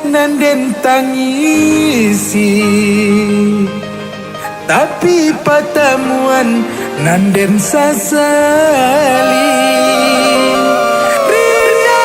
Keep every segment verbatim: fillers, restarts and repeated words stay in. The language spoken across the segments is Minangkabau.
Nan den tangisi, tapi patamuan nan den sasali. Rina.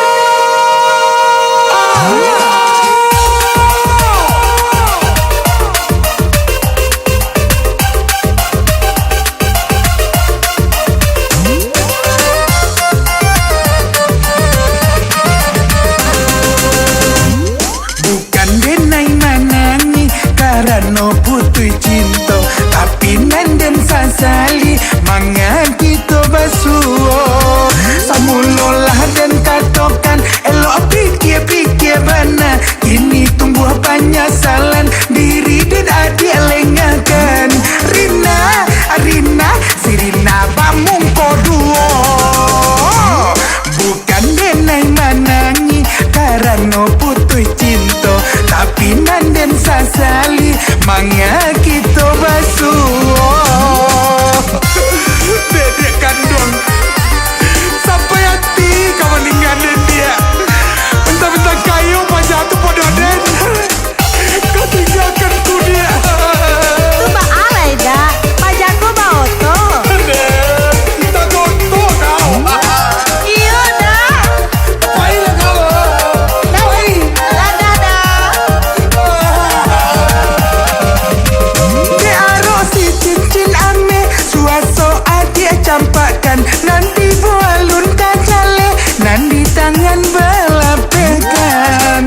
Bukan denai manangih karano putuih cinto, tapi nan den sasali manga kito basuo. Samulolah den katokan, elok pikia-pikia bana, kini tumbuah panyasalan, diri den adiak lengahkan. Rina, Rina, si Rina bamungko duo. Bukan denai manangih karano putuih cinto, tapi nan den sasali manga kito basuo. Dedek kanduang, sampai ati ka maningga den, Diak. Mentang-mentang kayo paja tu podo den. Kau tinggakan ku, Diak. Tu baa lai, Dak? Paja ko baoto. Dek, minta gonto kau. Iyo, Dak. Pailah kau. Dak, pai. Ladah, Dak. Dek arok si cincin ameh, suaso adiak campakkan. Nan tibo alun ka jaleh, nan di tangan balapehkan.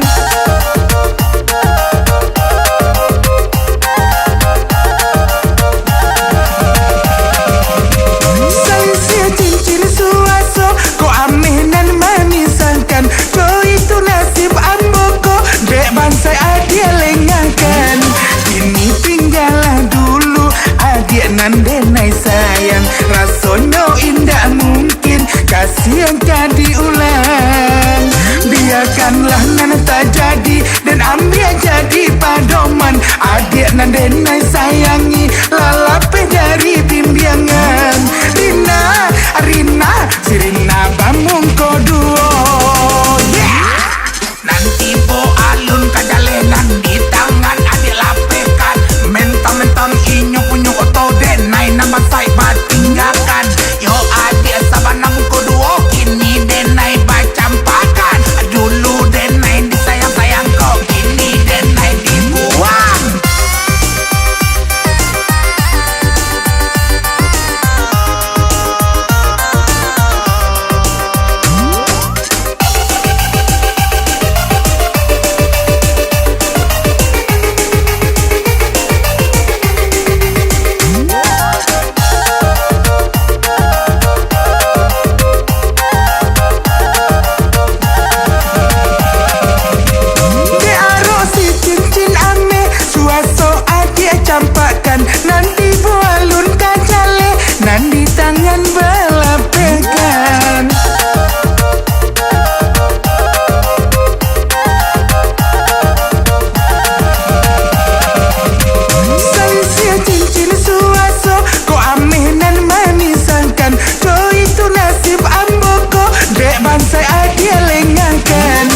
Salisih cincin suaso, kok ameh nan mamisahkan. Kok itu nasib ambo ko, dek bansaik adiak lengahkan. Kini tinggalah dulu, adiak nan denai sayang. Rasonyo indak mungkin kasian ka diulang. Biakanlah nan tajadi, den ambiak jadi padoman. Adiak nan denai sayangi, lah lapeh dari bimbiangan. Rina, Rina, si Rina bamungko duo. Yeah! Nan tibo alun ka jaleh, nan di tangan adiak lapehkan. Mentang-mentang inyo punyo oto, denai nan bansaik batinggakan. Yo adiak sabana mungko duo, kini denai bacampakan. Dulu denai disayang-sayang ko, kini denai dibuang. Dek arok si cincin ameh, suaso adiak campakkan. Nan tibo alun ka jaleh, nan di tangan balapehkan. Salisih cincin suaso, kok ameh nan mamisahkan. Kok itu nasib ambo ko, dek bansaik adiak lengahkan.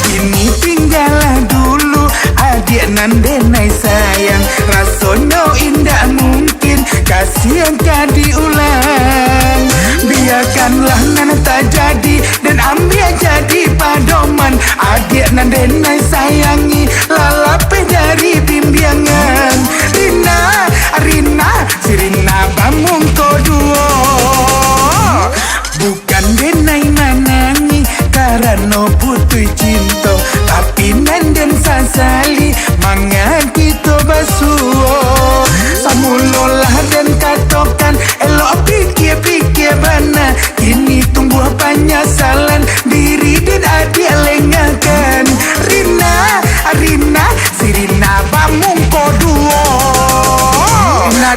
Kini tinggalah dulu, adiak nan denai sayang. Rasonyo indak mungkin kasian ka diulang. Biakanlah nan tajadi, den ambiak jadi padoman. Adiak nan denai sayangi, lah lapeh dari bimbiangan. Rina, Rina, si Rina bamungko duo. Bukan denai manangih karano putuih cinto, tapi nan den sasali manga kito basuo. Samulolah den katokan, elok pikia-pikia bana, kini tumbuah panyasalan, diri den adiak lengahkan. Rina, Rina, si Rina bamungko duo.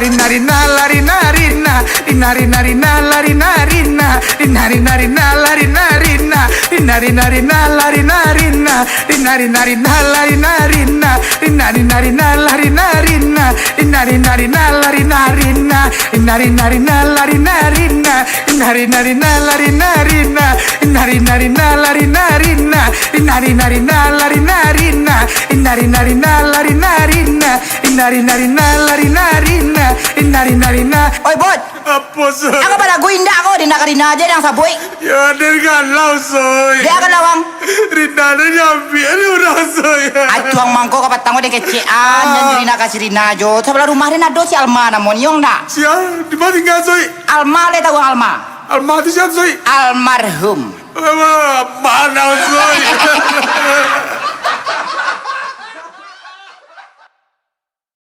Rina, Rina, Rina, la Rina, Rina, Rina, Rina, Rina, Larina, rina, rina, rina, rina, larina, rina, rina, rina, rina, larina, rina, rina, rina, rina, larina, rina, rina, rina, rina, larina, rina, rina, rina, larina, rina, rina, rina, rina, larina, rina, rina, rina, rina, rina, larina, rina, rina, rina, rina, larina, rina, rina, rina, rina, larina, rina, rina, rina, rina, larina, rina, rina, rina, rina, larina, rina, rina, rina, rina. Oi, Bot! Apo, Soy? Ako balagu indak ko, dek nak ka Rina aja nan sabuik. Yo, den galau, Soy. Dek akan lawang. Rina den diambiak dek urang, Soy. Acuang mangko ka patang ko den kecekan, dan Rina ka si Rina jo. Sabalah rumah den ado si Alma namo nyo ndak? Sia? Di ma tingga, Soy? Alma, lai tahu Alma? Alma tu sia, Soy? Almarhum. Alah, mana, Soy?